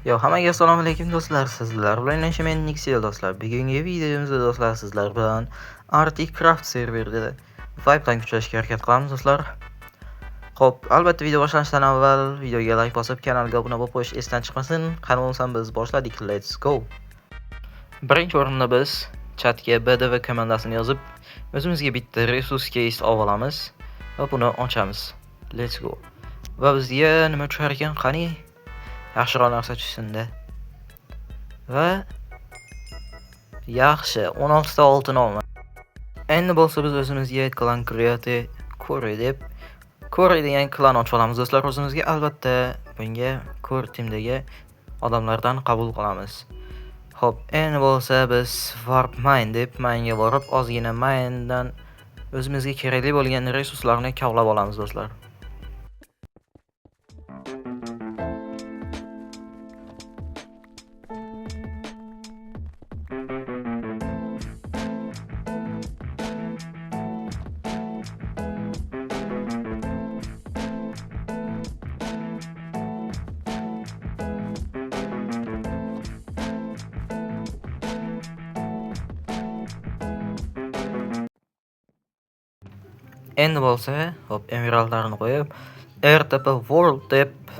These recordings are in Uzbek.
Yo, hammaga assalomu alaykum do'stlar. Sizlar bilan yana men Nixel do'stlar. Bugungi videomizda do'stlar sizlar bilan Arctic Craft serverida Vibe'dan kuchlashga harakat qilamiz do'stlar. Xo'p, albatta video boshlanishidan avval videoga like bosib, kanalga obuna bo'lib qo'yish esdan chiqmasin. Qani bo'lsam biz boshladik. Let's go. Birinchi o'rinda biz chatga BDV komandasini yozib, o'zimizga bitta resource case olib olamiz va buni ochamiz. Let's go. Va bizga nima tushar ekan? Qani? Yaxshiroq narsa tushsin-da. Va yaxshi, 16 ta oltin olma. Endi bo'lsa biz o'zimizga klan create Core deb Core degan klan ochib olamiz do'stlar o'zimizga. Albatta bunga Core teamdagi odamlardan qabul qilamiz. Xo'p, endi bo'lsa biz warp mine deb mine'ga borib ozgina mine'dan o'zimizga kerakli bo'lgan resurslarni kavlab olamiz do'stlar. Endi bo'lsa, hop, emeraldlarni qo'yib, RTP World deb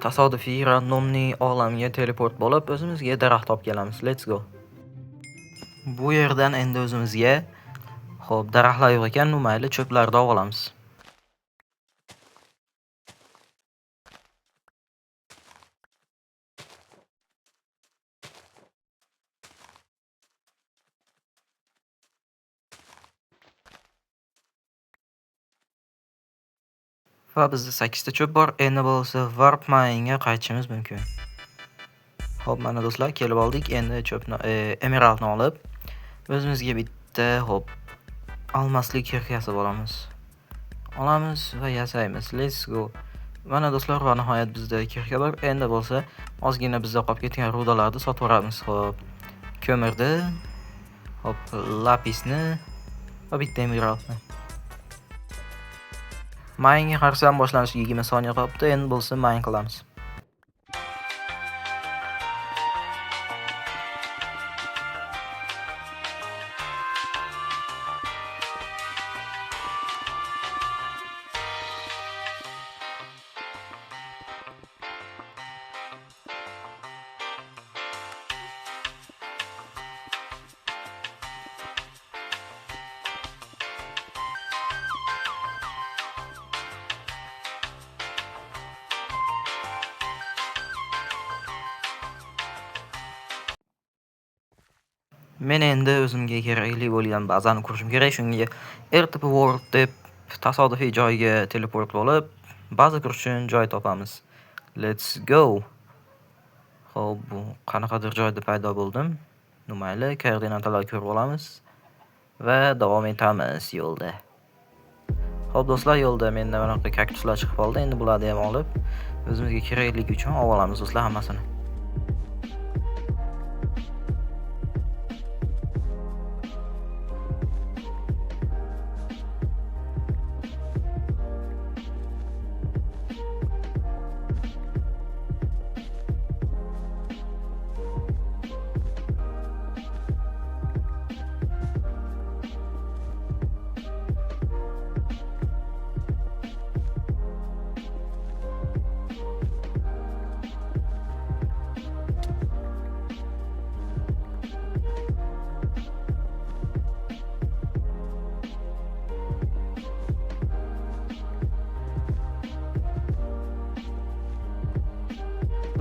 tasodifiy randomli olamga teleport bo'lib, o'zimizga daraxt olib kelamiz. Let's go. Bu yerdan endi o'zimizga, hop, daraxtlar yo'q ekan, nu mayli, cho'plarni olib olamiz. Va bizda 8 ta cho'p bor. Endi bo'lsa warp mine'ga qaytishimiz mumkin. Xo'p, mana do'stlar, kelib oldik. Endi cho'pni, emeraldni olib, o'zimizga bitta, xo'p, almasli kirka yasab olamiz. Olamiz va yasaymiz. Let's go. Mana do'stlar, va nihoyat bizda kirka bor. Endi bo'lsa ozgina bizda qolib ketgan rudalarni sotib yuboramiz. Xo'p, ko'mirni, xo'p, lapisni va bitta emeraldni. Mining harsam boshlanishiga 20 soniya qolibdi. Endi bo'lsa mine qilamiz. Men endi o'zimga kerakli bo'lgan bazani qurishim kerak. Shunga RTP World deb tasodifiy joyga teleport bo'lib, baza qurish uchun joy topamiz. Let's go. Xo'p, bu qanaqadir joyda paydo bo'ldim. Nu mayli, koordinatalar ko'rib olamiz va davom etamiz yo'lda. Xo'p do'stlar, yo'lda menda mana bunaqa kaktuslar chiqib qoldi. Endi bularni ham olib, o'zimizga kerakligi uchun olib olamiz do'stlar hammasini.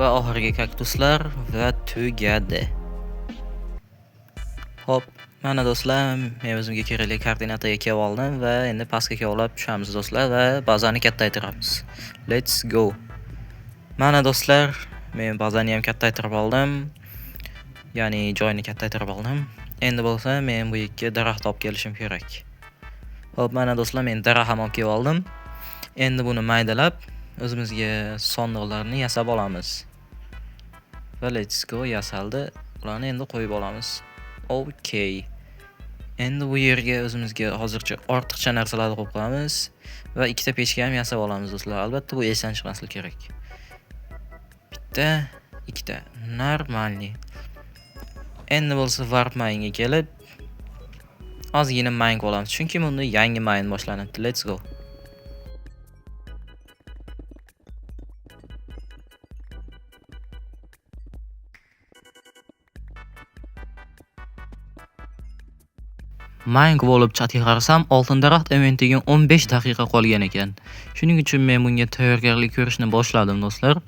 Va oxirgi kaktuslar va tugadi. Xo'p, mana do'stlar, men o'zimga kerakli koordinataga kelib oldim va endi pastga kovlab tushamiz do'stlar va bazani kattaytiramiz. Let's go. Mana do'stlar, men bazani ham kattaytirib oldim. Ya'ni joyini kattaytirib oldim. Endi bo'lsa men bu yerga daraxt olib kelishim kerak. Xo'p, mana do'stlar, men daraxt ham olib kelib oldim. Endi buni maydalab o'zimizga sondiqlarni yasab olamiz. Va let's go, yasaldi. Ularni endi qo'yib olamiz. Okay. Endi bu yerga o'zimizga hozircha ortiqcha narsalarni qo'yib qo'yamiz va ikkita pechka ham yasab olamiz do'stlar. Albatta bu esdan chiqmasligi kerak. Bitta, ikkita. Normalniy. Endi bo'lsa warp mine'ga kelib ozgina mine olamiz. Chunki bunda yangi mine boshlanibdi. Let's go. Mine bo'lib chatga qarasam, oltin daraxt eventiga 15 daqiqa qolgan ekan. Shuning uchun men bunga tayyorgarlik ko'rishni boshladim do'stlar.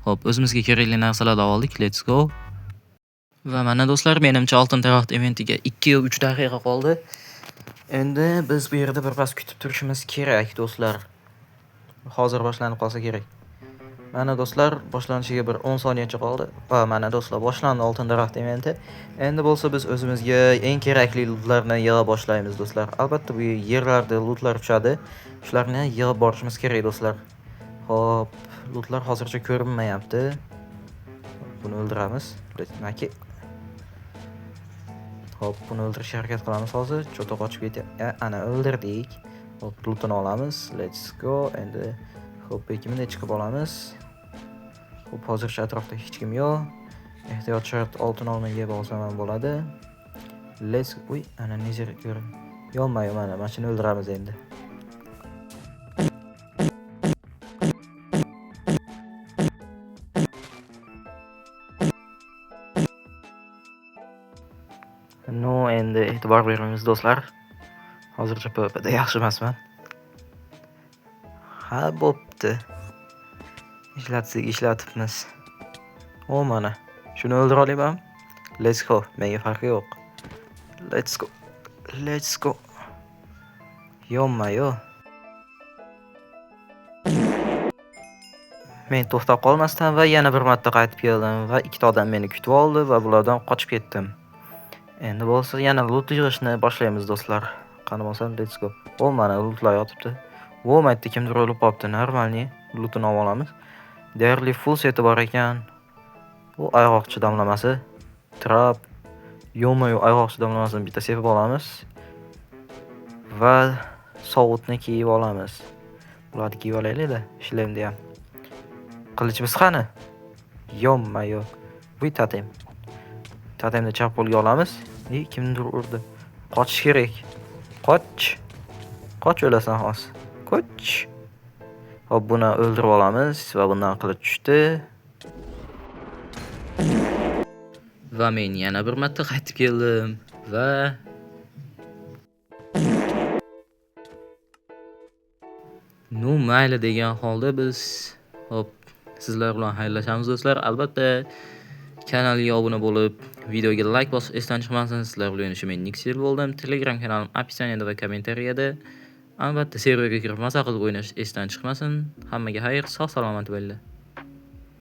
Xo'p, o'zimizga kerakli narsalarni oldik. Let's go. Va mana do'stlar, menimcha oltin daraxt eventiga 2-3 daqiqa qoldi. Endi biz bu yerda birpas kutib turishimiz kerak do'stlar. Hozir boshlanib qolsa kerak. Mana do'stlar, boshlanishiga bir 10 soniyacha qoldi. Va mana do'stlar, boshlandi oltin daraxt eventi. Endi bo'lsa biz o'zimizga eng kerakli lootlarni yig'a boshlaymiz do'stlar. Albatta bu yerlarda lootlar tushadi. Shularni yig'ib borishimiz kerak do'stlar. Xo'p, lootlar hozircha ko'rinmayapti. Buni o'ldiramiz. Demak, xo'p, buni o'ldirishga harakat qilamiz hozir. Cho'ta qochib ketyapti. Ana o'ldirdik. Xo'p, lootini olamiz. Let's go. Endi xo'p, bekimni chiqib olamiz. Xo'p, hozircha atrofda hech kim yo'q. Ehtiyot shart oltin olmaga bo'lsam ham bo'ladi. Let's go. Uy, ana nezer ko'rin. Yonma, mana mashina o'ldiramiz endi. No, endi e'tibor beramiz do'stlar. Hozircha PvPda yaxshi emasman. Ha, bo'pti. Ishlatsak ishlatibmiz. O, mana. Shuni o'ldira olamanmi? Let's go. Menga farqi yo'q. Let's go. Let's go. Yonma-yo. Men to'xtab qolmasdan va yana bir marta qaytib keldim va ikkita odam meni kutib oldi va bulardan qochib ketdim. Endi bo'lsa yana loot yig'ishni boshlaymiz do'stlar. Qani bo'lsam, let's go. O, mana lootlar yotibdi. O, mayda kimdir o'lib qolibdi. Normalniy lootini olib olamiz. Deyarli full seti bor ekan. U ayg'oqchi damlamasi, trap, yo'ma-yo'q ayg'oqchi damlamasini bitta sepib olamiz va sovutni kiyib olamiz. Ularni kiyib olaylik-da, shlemni ham. Qilichimiz qani? Yo'ma-yo'q. Bu totem. Totemni chap qo'lga olamiz. E, kimdir urdi. Qochish kerak. Qoch. Qoch o'lasan hozir. Qoch. Hop, buni o'ldirib olamiz va bundan qilich tushdi. Va men yana bir marta qaytib keldim va nu mayli degan holda biz hop sizlar bilan xayrlashamiz do'stlar. Albatta kanalga obuna bo'lib, videoga like bosish esdan chiqmasin. Sizlar bilan yana men Nixel bo'ldim. Telegram kanalim описаниеda va kommentariyada. Albatta serverga kirib maza qilib o'ynash esdan chiqmasin. Hammaga xayr, sog' salomat bo'linglar.